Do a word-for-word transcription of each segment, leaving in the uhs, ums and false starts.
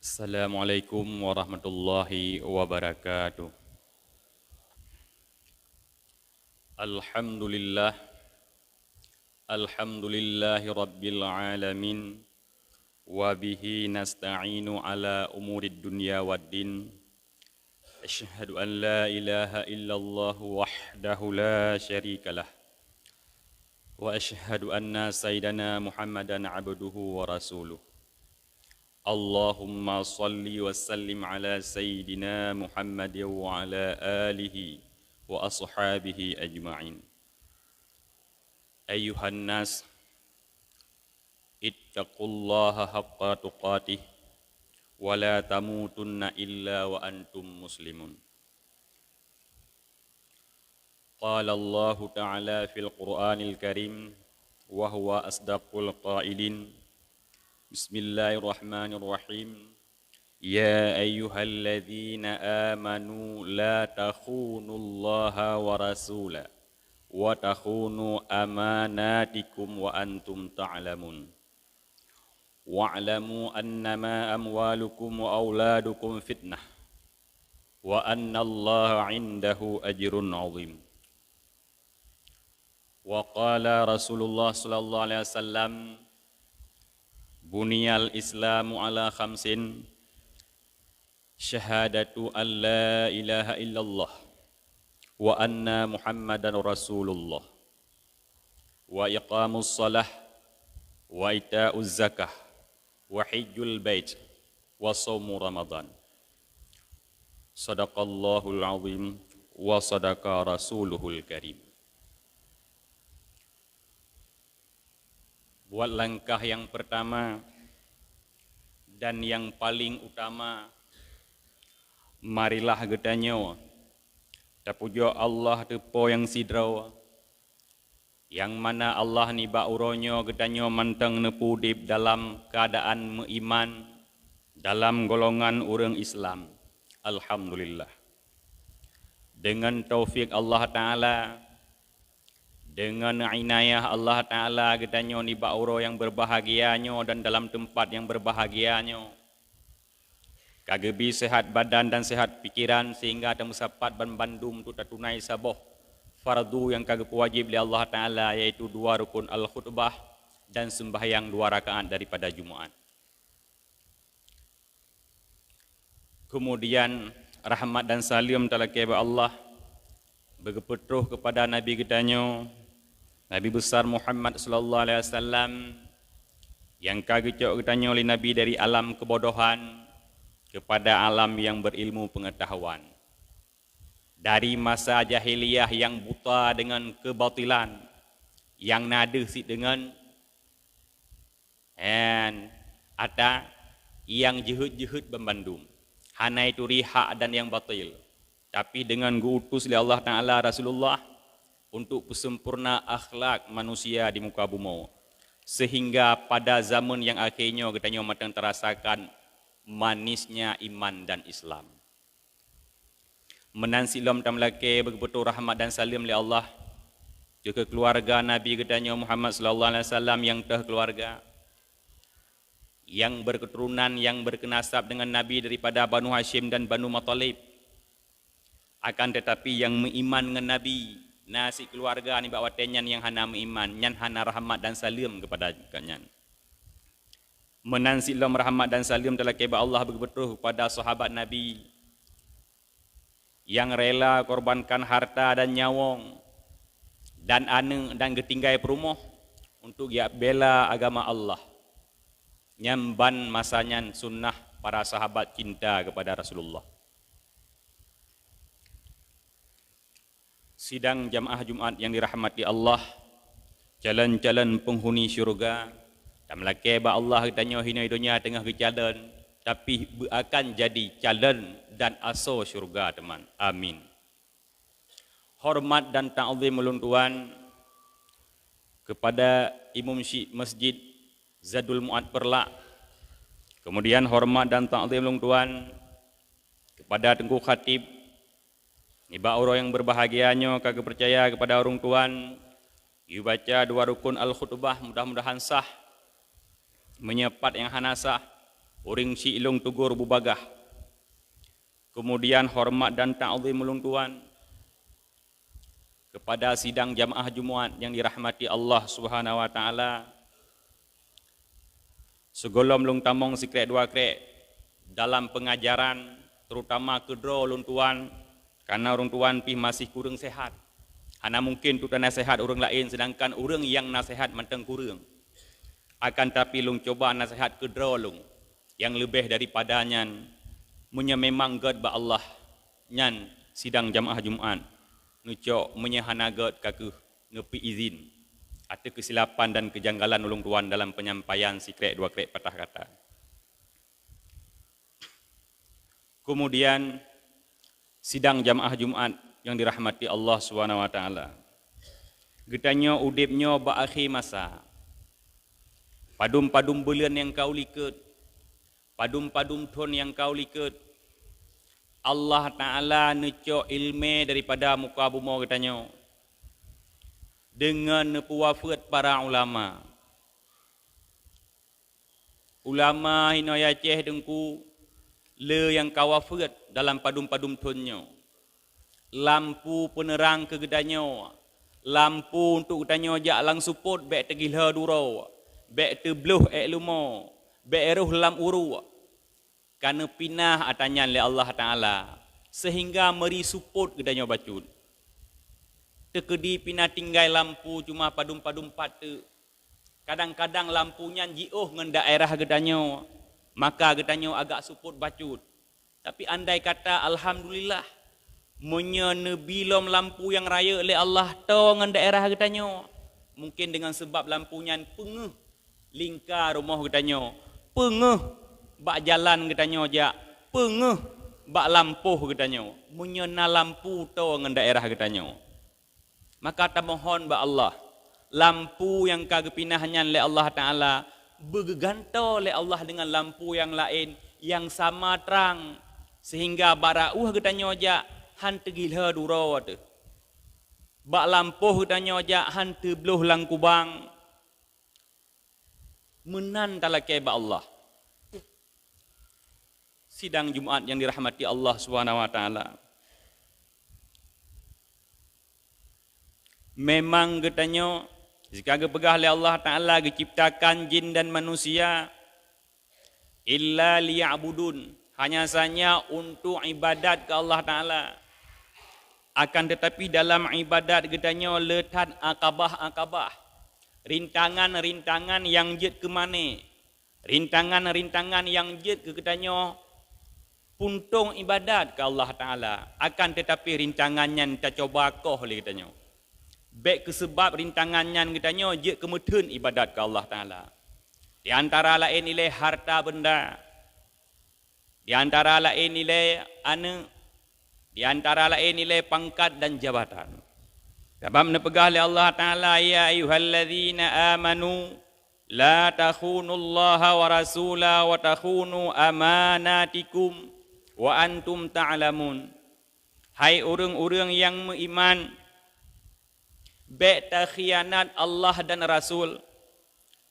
Assalamualaikum warahmatullahi wabarakatuh. Alhamdulillah. Alhamdulillahi rabbil alamin. Wa bihi nasta'inu ala umurid dunya waddin. Asyhadu an la ilaha illallah wahdahu la syarikalah. Wa asyhadu anna sayyidana Muhammadan abduhu wa rasuluh. Allahumma salli wa sallim ala sayyidina Muhammad wa ala alihi wa ashabihi ajma'in. Ayyuhan nas, ittaqullaha haqqa tuqatih, wa la tamutunna illa wa antum muslimun. Qala Allahu ta'ala fil Qur'anil Karim, wa huwa asdaqul qailin. Bismillahirrahmanirrahim. Ya ayyuhalladzina amanu la takhunullaha wa rasula, wa takhunu amanatikum wa antum ta'lamun. Wa'lamu annama amwalukum wa auladukum fitnah, wa annallaha indahu ajrun azim. Wa qala Rasulullah sallallahu alaihi wasallam, buniyal Islamu ala khamsin, syahadatu an la ilaha illallah, wa anna Muhammadan Rasulullah, wa iqamus salah, wa ita'uz zakah, wa hijjul bait, wa saumu Ramadan. Sadaqallahul azim, wa sadaqa rasuluhul karim. Buat langkah yang pertama dan yang paling utama, marilah geutanyoe tapujoe Allah teupo nyang sidroe, nyang mana Allah nibak uroe nyoe geutanyoe mantong neupeuudeb dalam keuadaan meuiman, dalam golongan ureuëng Islam. Alhamdulillah. Deungon taufik Allah Ta'ala, deungon inayah Allah Ta'ala geutanyoe nibak uroe nyang beubahgia nyoe dan dalam teumpat nyang beubahgia nyoe, ka geubi seuhat badan dan seuhat pikeran, sehingga tameusapat banmandum untuk tatunai saboh fardu nyang ka geupeuwajéb lé Allah Ta'ala, yaitu dua rukun al-khutbah dan sembahyang dua rakaat daripada Jumaat. Keumudian, rahmat dan saleuem talakée bak Allah, beugeupeutroh keupada Nabi geutanyoe, Nabi Besar Muhammad sallallahu alaihi wasallam, nyang ka geucok geutanyoe lé Nabi dari alam keubodohan keupada alam nyang beurilmu peungeutahuan. Dari masa jahiliyah nyang buta deungon keubatilan, nyang na deuh cit deungon en, ata nyang jeuhet-jeuhet banmandum, hana ituri hak dan nyang batil. Tapi deungon geu-utus lé Allah Ta'ala Rasulullah untuk peuseumpurna akhlak manusia di muka bumoe, sehingga pada zaman nyang akhé nyoe geutanyoe mantong tarasakan manisnya iman dan Islam. Meunan silom tameulakée beugeupeutoh rahmat dan saleuem lé Allah keu keuluwarga Nabi geutanyoe Muhammad sallallahu alaihi wasallam nyang teuh keuluwarga, nyang beukeuturonan, nyang beukeunasab deungon Nabi daripada Banu Hasyim dan Banu Muthalib. Akan teutapi nyang meuiman ngon Nabi na sikeuluwarga nibak watée nyan nyang hana meuiman, nyan hana rahmat dan saleuem keupada gobnyan. Meunan silom rahmat dan saleuem talakée bak Allah beugeupeutroh keupada sahabat Nabi nyang rela korbankan harta dan nyawöng dan aneuëk dan geutinggai peurumoh untuk geubela agama Allah. Nyan ban masa nyan sunnah para sahabat cinta keupada Rasulullah. Sidang jamaah Jumat nyang dirahmati Allah, calon-calon peunghuni syeuruga, tameulakée bak Allah geutanyoe hinoe donya teungoh geucalon, tapi beu akan jadi calon dan asoe syeuruga teuma. Amin. Hormat dan takzim ulôn tuan keupada Imum Syik Masjid Zadul Mu'ad Peureulak. Keumudian hormat dan takzim ulôn tuan keupada Teungku Khatib, nibak uroe nyang beubahgia nyoe ka geupeucaya keupada ureuëng tuan geubaca dua rukun al-khutbah, mudah-mudahan sah. Meunyoe pat nyang hana sah, Ureuëng syiek lôn tugur bubagaih. Keumudian horeumat dan takzim ulôn tuan kepada sidang jamaah Jumat nyang dirahmati Allah Subhanahu wa Taala. Sigohlom lôn tamong sikrék dua krék dalam peungajaran, terutama keudroe ulôn tuan, kareuna ulôn tuan pih masih kureueng seuhat. Hana mungken untuk tanaseuhat ureuëng laén, seudangkan ureuëng nyang naseuhat mantong kureueng. Akan tapi lôn cuba naseuhat keudroe lôn, nyang leubeh daripada nyan, meunyoe memang gét bak Allah, nyan sidang jamaah Jumat neucok, meunyoe hana gét ka kheueh neupeuizin ateueh keusilapan dan keujanggalan ulôn tuan dalam peunyampaian sikrék dua krék patah kata. Keumudian, sidang jamaah Jumat nyang dirahmati Allah Subhanahu wa Taala. Geutanyoe udeb nyoe bak akhé masa. Padum-padum buleuen nyang ka u likot, padum-padum thon nyang ka u likot, Allah Taala neucok iéleumé daripada muka bumoe geutanyoe deungon neupeuwafeuet para ulama. Ulama hinoe Aceh Teungku, le nyang ka wafeuet dalam padum-padum thon nyoe. Lampu peuneurang keu geutanyoe, lampu untuk geutanyoe jak lam seupôt bék teugihlée duroe, bék teubloh ék leumo, bék roh lam uruek. Ka neupinah atra nyan lé Allah Taala, seuhingga meuri seupôt geutanyoe bacut. Teukeudi pih na tinggai lampu cuma padum-padum pat teuk. Kadang-kadang lampu nyan jiôh ngon daerah geutanyoe, maka geutanyoe agak seupôt bacut. Tapi andai kata, alhamdulillah, meunyoe neubi lom lampu nyang rayeuk lé Allah toe ngon daerah geutanyoe, mungken deungon seubab lampu nyan peungeuh lingka rumoh geutanyoe, peungeuh bak jalan geutanyoe jak, peungeuh bak lampôh geutanyoe, meunyoe na lampu toe ngon daerah geutanyoe. Maka tamohon bak Allah, lampu nyang ka geupinah nyan lé Allah Taala beugeugantoe lé Allah deungon lampu nyang laén nyang sama trang, seuhingga bak rot geutanyoe jak hán teugihlée duroe teuh. Bak lampôh geutanyoe jak hán teubloh lam kubang. Meunan talakée bak Allah. Sidang Jumat nyang dirahmati Allah Subhanahu wa Taala. Memang geutanyoe, jika geupeugah lé Allah Taala geuciptakan jin dan manusia, illa liya'budun, hanya saja untuk ibadat keu Allah Taala. Akan tetapi dalam ibadat geutanyoe le that akabah-akabah, rintangan-rintangan nyang jeuet keu mané, rintangan-rintangan nyang jeuet keu geutanyoe puntông ibadat keu Allah Taala, akan tetapi rintangan nyan tacoba koh lé geutanyoe. Bék keu seubab rintangan nyan geutanyoe jeuet keu meutheun ibadat keu Allah Taala. Di antara laén ilée harta beunda, di antara laén ilée aneuëk, di antara laén ilée pangkat dan jabatan. Sabab neupeugah lé Allah Taala, "Ya ayyuhalladzina amanu, la takhunullaha wa rasula wa takhunu amanatikum wa antum ta'lamun." Hai ureuëng-ureuëng nyang meuiman, bék takhianat Allah dan Rasul.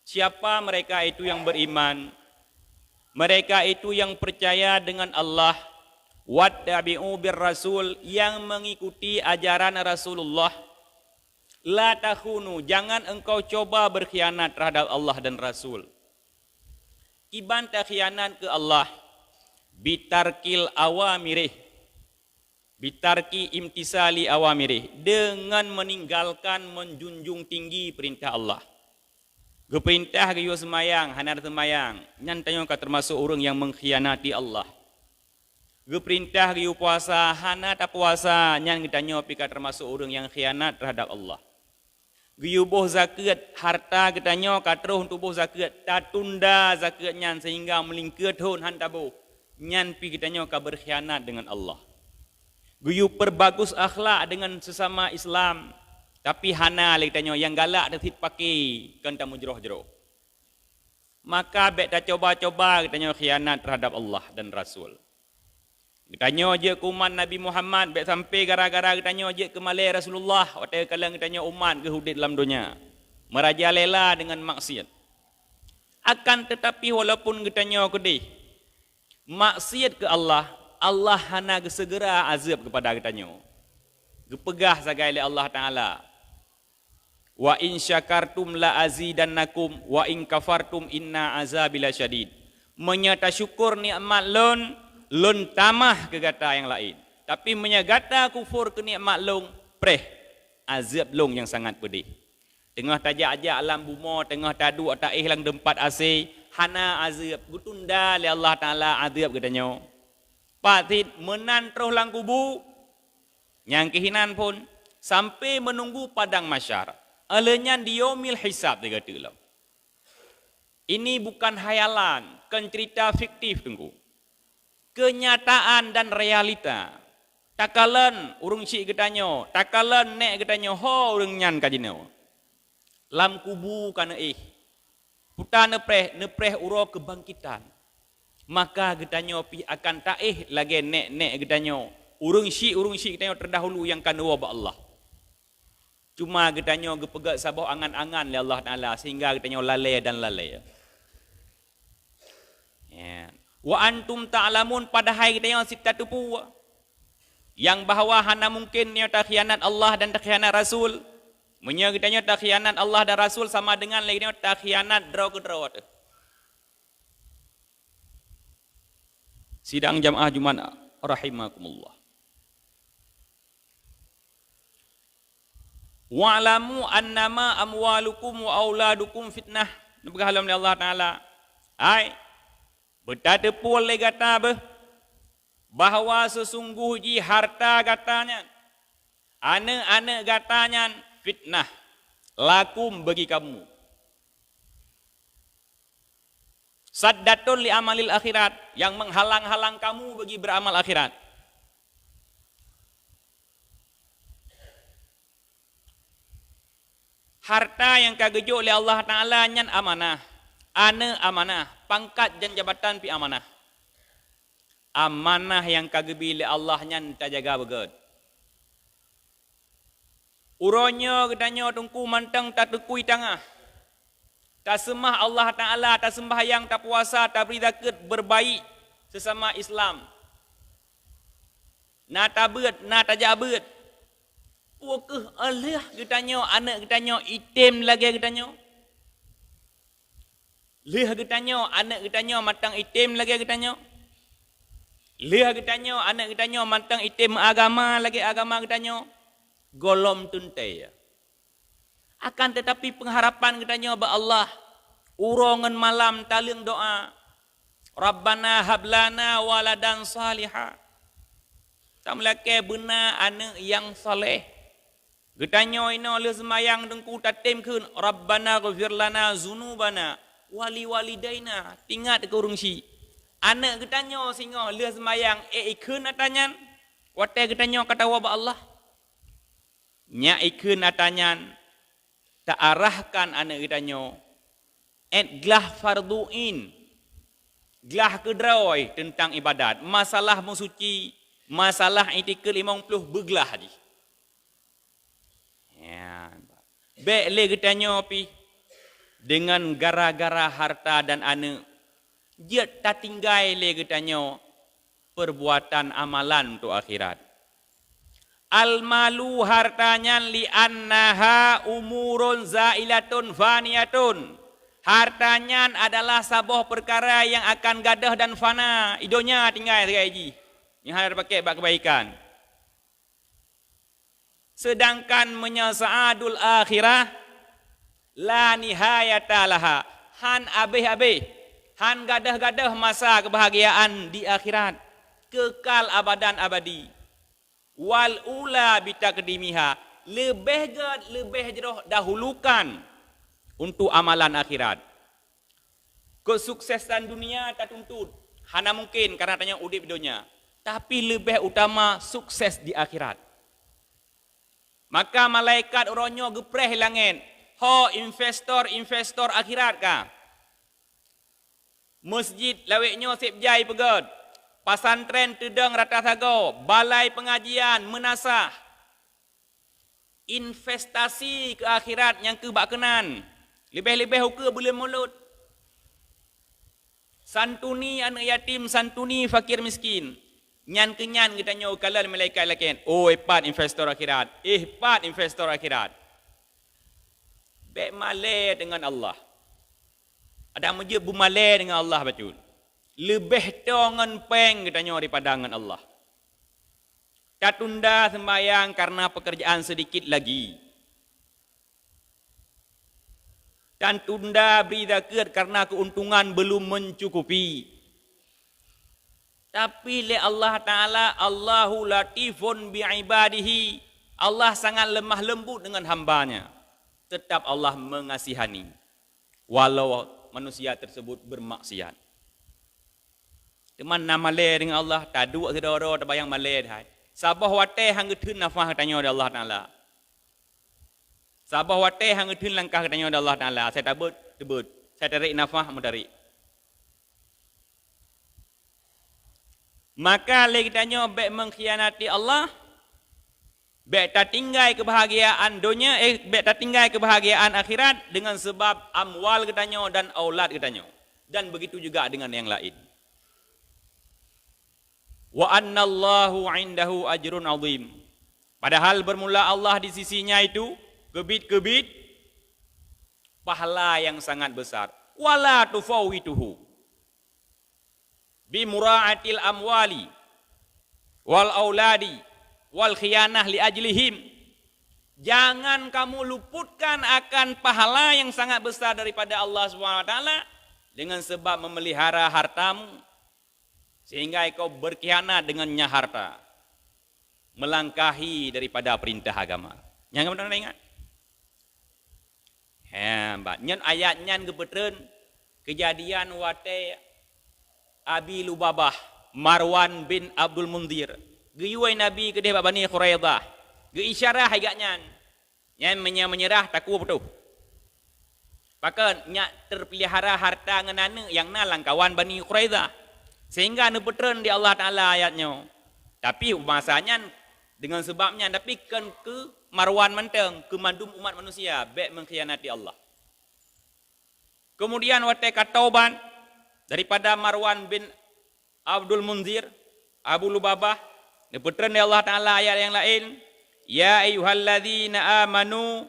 Siapa mereka itu yang beriman? Mereka itu yang percaya dengan Allah, wattabi'u bir rasul, yang mengikuti ajaran Rasulullah. La takhunu, jangan engkau coba berkhianat terhadap Allah dan Rasul. Kiban takhianat keu Allah, bitarkil awamirih, bitarki imtisali awamirih, deungon meninggalkan menjunjung tinggi perintah Allah. Geupeurintah geuyue seumayang, hana seumayang, nyan tanyoe ka teumasok ureuëng nyang mengkhianati Allah. Geupeurintah geuyue puasa, hana tapuasa, nyan geutanyoe pih ka teumasok ureuëng nyang khianat terhadap Allah. Geuyue boh zakeuet, harta geutanyoe ka troh untuk boh zakeuet, tatunda zakeuet nyan seuhingga meulingkeue thon hán taboh, nyan pih geutanyoe ka beurkhianat deungon Allah. Geuyue peurbagus akhlak deungon seusama Islam, tapi hana lé geutanyoe nyang galak teusit paké kon tameujroh-jroh. Maka bék tacoba-coba geutanyoe khianat terhadap Allah dan Rasul. Geutanyoe jeuet keu umat Nabi Muhammad, bék sampai gara-gara geutanyoe jeuet keu malée Rasulullah watée kalon geutanyoe umat geuh udeb lam donya, meurajalela deungon maksiat. Akan tetapi, walaupun geutanyoe keudeh, maksiat keu Allah, Allah hana geuseugera azeueb keupada geutanyoe. Geupeugah sagai lé Allah Taala, "Wa in syakartum la azidannakum, wa in kafartum inna azabi lasyadid." Meunyoe tasyukur nikmat Lôn, Lôn tamah keu gata nyang laén. Tapi meunyoe gata kufur keu nikmat Lôn, preh, azeueb Lôn nyang sangat peudeh. Teungoh tajak-jak lam bumoe, teungoh taduek taéh lam teumpat asé, hana azeueb, geutunda lé Allah Taala azeueb geutanyoe. Pat cit meunan troh lam kubu, nyang keuh inan phon, sampai meununggu padang mahsyar. Óh lheueh nyan di yaumil hisab, sigoe teuk lom. Ini bukan khayalan, kon cerita fiktif, Teungku. Kenyataan dan realita. Takalon ureuëng syik geutanyoe, takalon nék geutanyoe, ho ureuëng nyan ka jinoe. Lam kubu ka neuéh. Puta neupreh, neupreh uroe keubangkitan. Maka geutanyoe pih akan taéh lagée nék-nék geutanyoe, ureuëng syik-ureuëng syik geutanyoe terdahulu nyang ka neuwoe bak Allah. Cuma geutanyoe geupeugét saboh angan-angan lé Allah Taala sehingga geutanyoe lalée dan lalée. Ya. Wa antum ta'lamun, padahai geutanyoe cit tateupeue nyang bahwa hana mungken nyoe takhianat Allah dan takhianat Rasul. Meunyoe geutanyoe takhianat Allah dan Rasul, sama dengan lé geutanyoe takhianat droe keudroe teuh. Sidang jamaah Jumat rahimakumullah. "Wa'lamu annama amwalukum wa auladukum fitnah." Neupeugah lom lé Allah Taala, "Hai, beutateupeue lé gata beuh, bahwa seusunggoh jih harta gata nyan, aneuëk-aneuëk gata nyan fitnah, lakum, bagi kamu." Saddatun li amalil akhirat, yang menghalang-halang kamu bagi beramal akhirat. Harta nyang ka geujok lé Allah Taala nyan amanah, aneuëk amanah, pangkat dan jabatan pih amanah. Amanah nyang ka geubri lé Allah nyan tajaga beugét. Uroe nyoe geutanyoe Teungku mantong tateukui tangah, taseumah Allah Taala, taseumbahyang, tapuasa, tabri zakeuet, beurbaik seusama Islam. Na tabeuet, na tajak beuet. Peu kheueh lheueh geutanyoe, aneuëk geutanyoe item lagée geutanyoe? Lheueh geutanyoe, aneuëk geutanyoe mantong item lagée geutanyoe? Lheueh geutanyoe, aneuëk geutanyoe mantong item meuagama lagée agama geutanyoe? Gohlom teuntée. Akan teutapi, peungharapan geutanyoe bak Allah, uroe ngon malam taleueng doá, "Rabbana hab lana waladan shaliha." Tameulakée beuna aneuëk nyang saleh. Geutanyoe inoe lheueh seumayang Teungku tatem kheun, "Rabbana ghfir lana dzunubana wa liwalidaina." Tingat keu ureuëng syik. Aneuëk geutanyoe singoh lheueh seumayang ék ikheun ata nyan watée geutanyoe ka tawoe bak Allah. Nyak ikheun ata nyan, taarahkan aneuëk geutanyoe ék glah fardhu ain, glah keudroe teuntang iébadat, masalah meusuci, masalah itikeuet limong ploh beuglah jih. Ya, bék lé geutanyoe pih deungon gara-gara harta dan aneuëk jeuet tatinggai lé geutanyoe peurbuatan amalan untuk akhirat. Al-malu, harta nyan, li annaha umurun zailatun faniyatun. Harta nyan adalah saboh peukara nyang akan gadôh dan fana, i donya tinggai sagai jih. Nyang hana tapakék bak keubaikan. Seudangkan meunyoe sa'adul akhirah, la nihayata laha, hán abéh-abéh, hán gadôh-gadôh masa keubahgiaan di akhirat, keukal abadan abadi. Wal ula bitaqdimiha, leubeh gét, leubeh jroh dahulukan untuk amalan akhirat. Keusuksesan dunia tatuntut, hana mungken karena tanyoe udeb donya, tapi leubeh utama sukses di akhirat. Maka malaikat uroe nyoe geupreh langét, "Ho investor-investor akhirat ka! Meusjid lawét nyoe seb jai peugét, pasantren teudong rata sagoe, balai peungajian meunasah, investasi keu akhirat nyang keuh bak keunan, leubeh-leubeh ukeue buleuen mulod. Santuni aneuëk yatim, santuni fakir miskin. Nyan keuh nyan geutanyoe kalon malaikat lakée, "Oi, pat investor akhirat? Eh, pat investor akhirat?" Bék malée deungon Allah. Adak meujeuet beumalée deungon Allah bacut. Leubeh toe ngon péng geutanyoe daripada ngon Allah. Tatunda seumbahyang karena pekerjaan sedikit lagi. Tatunda bri zakeuet karena keuntungan belum mencukupi. Tapi lé Allah Ta'ala, "Allahu latifun bi ibadihi." Allah sangat lemah lembut dengan hamba-Nya. Tetap Allah mengasihani, walau manusia tersebut bermaksiat. Teuma na malée deungon Allah, taduek sidroe-droe tabayang malée hai. Saboh watée han geutheun nafah geutanyoe di Allah Ta'ala. Saboh watée han geutheun langkah geutanyoe di Allah Ta'ala. Asai tabeuet, teubeuet. Asai tarék nafah, meutarek. Maka lé geutanyoe bék mengkhianati Allah, bék tatinggai keubahgiaan donya, eh, bék tatinggai keubahgiaan akhirat deungon seubab amwal geutanyoe dan aulad geutanyoe, dan begitu juga dengan yang lain. "Wa annallaha 'indahu ajrun 'azim." Padahal bermula Allah di sisi-Nya itu keubiet-keubiet pahala yang sangat besar. "Wala tufawwituhu bi mura'atil amwali wal auladi wal khiyanah li ajlihim." Jangan kamu luputkan akan pahala yang sangat besar daripada Allah Subhanahu wa Taala dengan sebab memelihara hartamu, sehingga ikau berkhianat dengannya harta, melangkahi daripada perintah agama. Nyang beutôi ingat. He, bah nyan ayat nyan geupeutreun keujadian watée Abi Lubabah, Marwan bin Abdul Munzir, geuyue Nabi keudeh bak Bani Quraidah, geuisyarah lé gobnyan. Nyan meunyoe meunyeurah takue putôh. Pakon nyak teupeulihara harta ngon aneuëk nyang na lam kawan Bani Quraidah, sehingga neupeutreun di Allah Taala ayat nyoe. Tapi masa nyan deungon seubab nyan, tapi kon keu Marwan mantong, keu mandum umat manusia, bék mengkhianati Allah. Kemudian watée ka taubat daripada Marwan bin Abdul Munzir, Abu Lubabah, neupeutreun lé Allah Taala ayat nyang laén, "Ya ayyuhalladzina amanu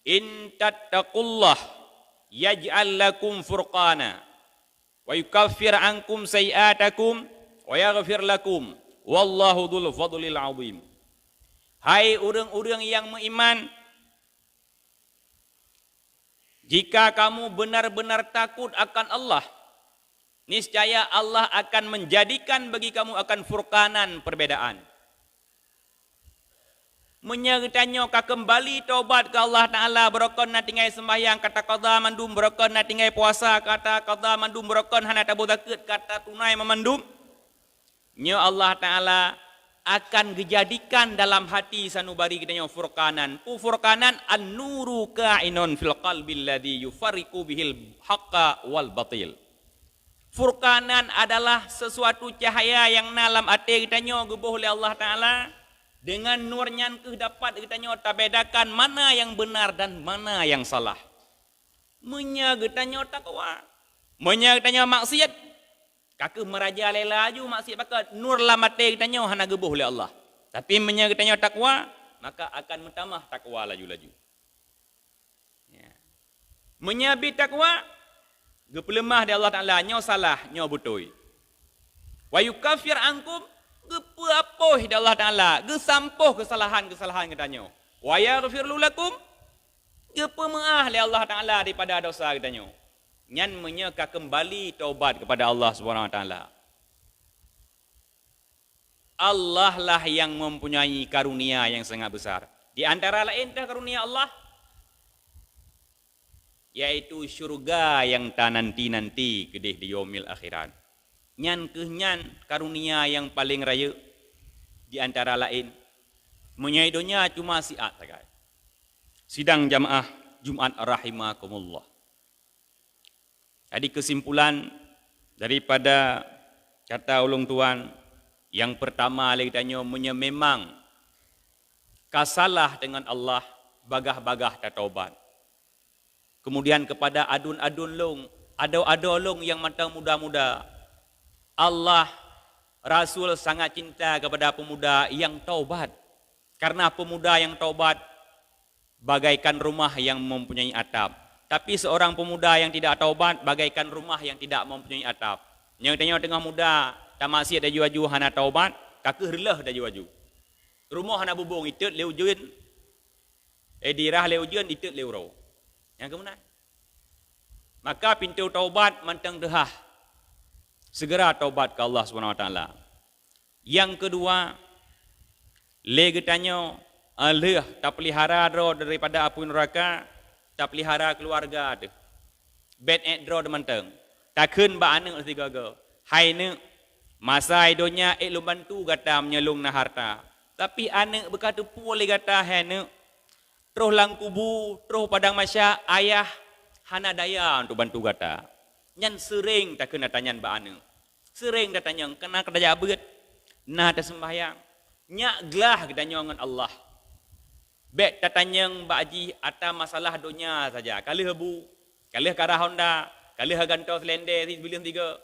in tattaqullaha yaj'al lakum furqana wa yukaffir ankum sayyi'atakum wa yaghfir lakum wallahu dzul fadlil 'azim." Hai ureuëng-ureuëng nyang meuiman, jika kamu benar-benar takut akan Allah, niscaya Allah akan menjadikan bagi kamu akan furqanan, perbedaan. Meunyoe geutanyoe ka keumbali tobat keu Allah Taala, beurokon na tinggai seumbahyang ka taqadha mandum, beurokon na tinggai puasa ka taqadha mandum, beurokon hana taboh zakeuet ka tatunai mandum, nyoe Allah Taala akan geujadikan dalam hati sanubari geutanyoe furqanan. Peue furqanan? An-nuru ka'inun fil qalbi alladzi yufarriqu bihil haqqa wal batil. Furqanan adalah sesuatu cahaya nyang na lam até geutanyoe geuboh lé Allah Taala. Deungon nur nyan keuh dapat geutanyoe tabedakan mana nyang beunar dan mana nyang salah. Meunyoe geutanyoe takwa, meunyoe geutanyoe maksiat, ka keuh meurajalela laju maksiat, pakon nur lam até geutanyoe hana geuboh lé Allah. Tapi meunyoe geutanyoe takwa, maka akan meutamah takwa laju-laju. Ya. Meunyoe bi takwa, geupeuleumah lé Allah Taala, nyoe salah, nyoe beutôi. Wa yukaffir ankum, geupeuapoh lé Allah Taala, geusampôh keusalahan-keusalahan geutanyoe. Wa yaghfir lakum, geupeumeuáh lé Allah Taala daripada dosa geutanyoe. Nyan meunyoe ka keumbali tobat keupada Allah Subhanahu Wa Taala. Allah lah nyang mempunyai karunia nyang sangat besar. Di antara laén teuh karunia Allah, yaitu syurga nyang tananti-nanti keudeh di yaumil akhirat. Nyan keuh nyan karunia nyang paleng rayeuk di antara laén. Meunyoe donya cuma siat sagai. Sidang jamaah Jumat rahimakumullah. Jadi, keusimpulan daripada kata ulôn tuan, nyang peurtama lé geutanyoe, meunyoe memang ka salah deungon Allah, bagaih-bagaih tatobat. Kemudian, keupada aduen-aduen lôn, Adoe-adoe lôn nyang mantong muda-muda, Allah, Rasul sangat cinta kepada pemuda yang taubat. Karena pemuda yang taubat bagaikan rumah yang mempunyai atap. Tapi seorang pemuda yang tidak taubat bagaikan rumah yang tidak mempunyai atap. Nyang tanyoe teungoh muda, tamaksiat laju-laju, hana taubat, ka kheueh reuloh laju-laju. Rumoh hana bubông, itot lé ujeuen, eh, dirah lé ujeuen, itot lé uroe. Nyang keuh meunan. Maka pintoe taubat mantong teuhah. Segera taubat keu Allah Subhanahu Wa Taala. Nyang keudua, lé geutanyoe, eh, lheueh tapeulihara droe daripada apui neuraka, tapeulihara keuluwarga teuh. Bèk ék droe mantong. Takheun bak aneuk sigoe-goe, "Hai neuk, masa donya ék lôn bantu gata meunyoe lôn na harta." Tapi aneuk beuka teupeu lé gata, hai neuk, troh lam kubu, troh padang mahsyar, ayah hana daya untuk bantu gata. Nyan seuréng takheun ata nyan bak aneuk. Seuréng tatanyong, kana ka tajak beuet, na taseumbahyang. Nyak glah geutanyoe ngon Allah. Bèk tatanyong bak jih ata masalah donya saja. Ka lheueh bu, ka lheueh karah honda, ka lheueh gantoe seulendé sibileung tiga,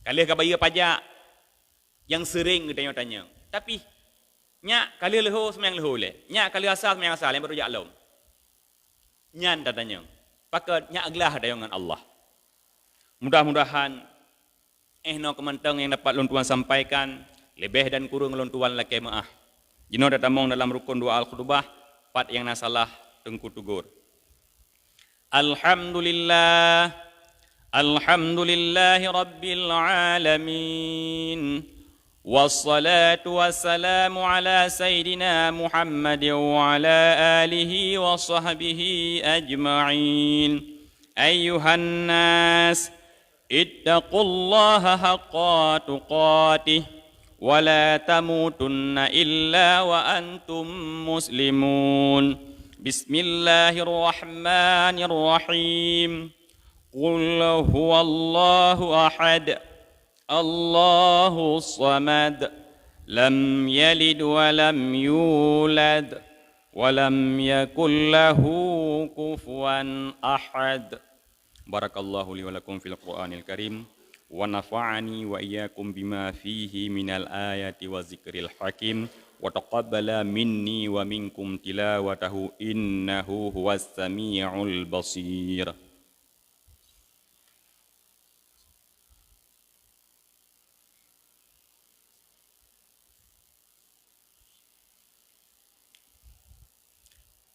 ka lheueh ka bayeue pajak. Nyang seuréng geutanyoe tanyong. Tapi, nyak ka lheueh leuho seumayang leuho lé. Nyak ka lheueh asa seumayang asa lé, baru jak lom. Nyan tatanyong. Pakon nyak glah tatanyong ngon Allah. Mudah-mudahan, eh, nyoe keuh mantong nyang dapat lôn tuan sampaikan, leubeh dan kureueng lôn tuan lakée meuáh. Jinoe tatamong dalam rukon doa al-khutbah, pat nyang na salah, Teungku teugor. Alhamdulillah. Alhamdulillahi rabbil alamin. Wassalatu wassalamu ala sayyidina Muhammadin wa ala alihi wa sahbihi ajma'in. Ayyuhan nas, ittaqullaha haqqa tuqatih, wa la tamutunna illa wa antum muslimun. Bismillahirrahmanirrahim. Qul huwallahu ahad. Allahus samad. Lam yalid wa lam yulad. Wa lam yakul lahu kufuwan ahad. Barakallahu li wa lakum fil Qur'anil Karim, wa nafa'ani wa iyyakum bima fihi minal ayati wa zikril hakim, wa taqabbala minni wa minkum tilawatahu, innahu huwas sami'ul basir.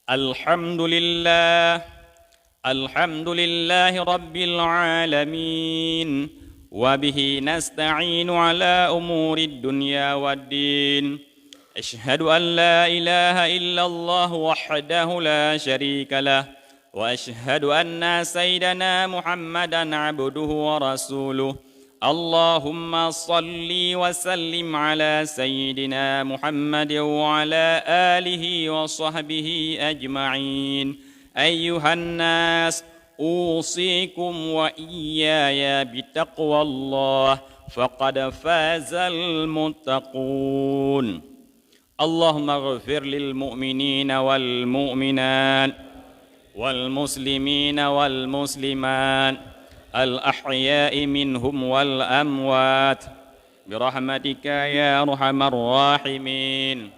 الحمد لله. الحمد لله رب العالمين. وبه نستعين على أمور الدنيا والدين. أشهد أن لا إله إلا الله وحده لا شريك له. وأشهد أن سيدنا محمدا عبده ورسوله. اللهم صل وسلم على سيدنا محمد وعلى آله وصحبه أجمعين. أيها الناس، أوصيكم وإياي بتقوى الله، فقد فاز المتقون. اللهم اغفر للمؤمنين والمؤمنات والمسلمين والمسلمات الأحياء منهم والأموات برحمتك يا أرحم الراحمين.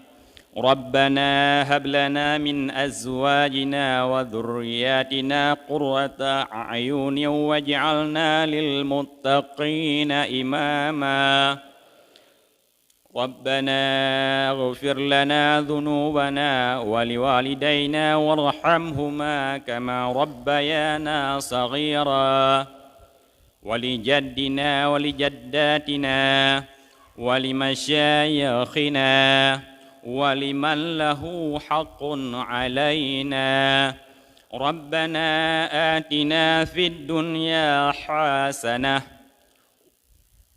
ربنا هب لنا من أزواجنا وذرياتنا قرة أعين واجعلنا للمتقين إماما. ربنا اغفر لنا ذنوبنا ولوالدينا وارحمهما كما ربيانا صغيرا. ولجدنا ولجداتنا ولمشايخنا ولمن له حق علينا. ربنا آتنا في الدنيا حسنة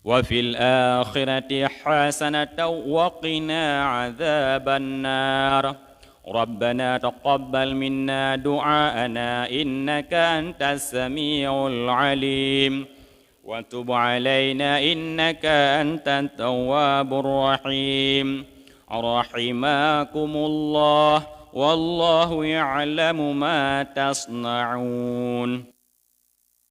وفي الآخرة حسنة وقنا عذاب النار. ربنا تقبل منا دعاءنا إنك أنت السميع العليم وتب علينا إنك أنت التواب الرحيم. رحمكم الله والله يعلم ما تصنعون.